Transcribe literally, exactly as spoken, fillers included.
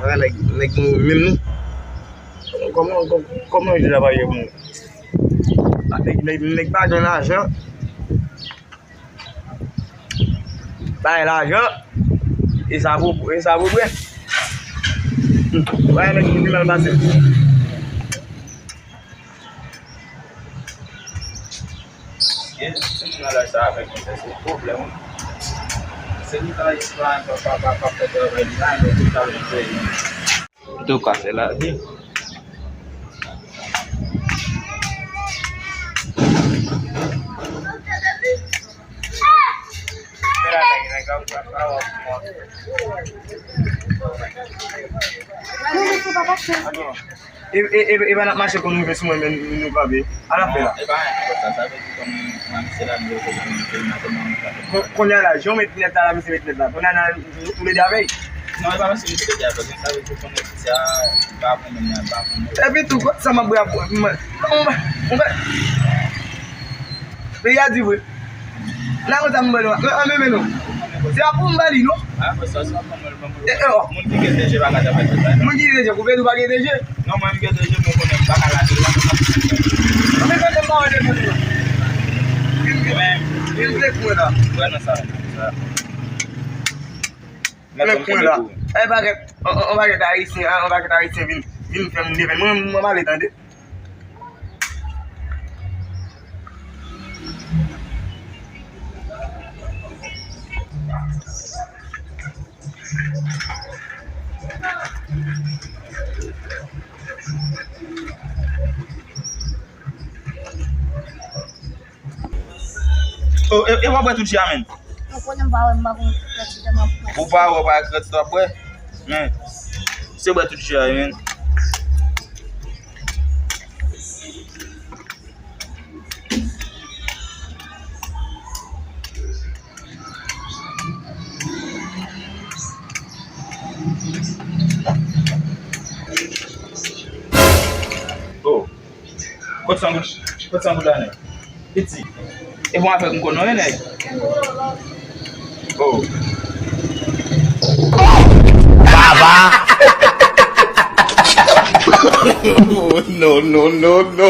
Nèg, nèg nou menm nou. Kòman, kòman, kòman yo di la pa ye moun? Nèg, nèg, nèg pa gen lajan. Bay lajan. E sa pou, e sa pou bwè. Bay nèg ki pi mal pase. Gen timoun nan laj sa avèk misye, se pwoblèm. Se li ta espwa pa, pa, pa, pa fè travay li la, men tout sa vin fè li. Antouka, se lavi. E, e, e, e pa n ap mache pou nou rive sou mwen, men nou kanpe. An ap fè la. Non, e pa anyen nan sa, sa vle di kòm mwen, se la, nou yo konn mwen, se mwen, se mwen, se mwen. Kon-, kounye a la, jan w met linèt la, la, misye met linèt la. Kounye a la, nou, nou lede avè l. Non, e pa paske misye lede avè l, men sa vle di konnen ti a, li pa bon, men li pa bon. Epi tou, sa m ap bwè, mwen, mwen, mwen, peyi a di vre. La konsa m ban nou. Men, men, men non. Se pa pou m ba li, non. Ah, men sa, se pa pou mwen, ban mwen. E, e, oh. Moun ki gen de je pa ka travay konsa, non. Moun ki gen de je, koupe nou pa gen de je. Non, mwen, m gen de je, mwen konnen m pa ka lage la. Mwen konnen m pa wè de moun, non. Vin, vin, vin, vin, vin, vin, la. Wè, non, sa, sa. Mwen, mwen, la. E, bagèt, on, on, on bagèt ayisyen, ah, on bagèt ayisyen vin, vin fè moun devenn. Mwen, mwen, m ale, tande. Oh, e, e w ap bwè tout je a, menn? Mwen konnen m pa wè, m pa konn krèt si te m ap bwè. Ou pa wè, w pa krèt si t ap bwè? Men, se bwè tout je a, menn. Oh. Kot san goud, kot san goud la, nèg? Piti. E bon avèk m konnen, wi, nèg. Oh. Baba! Oh, no, no, no, no.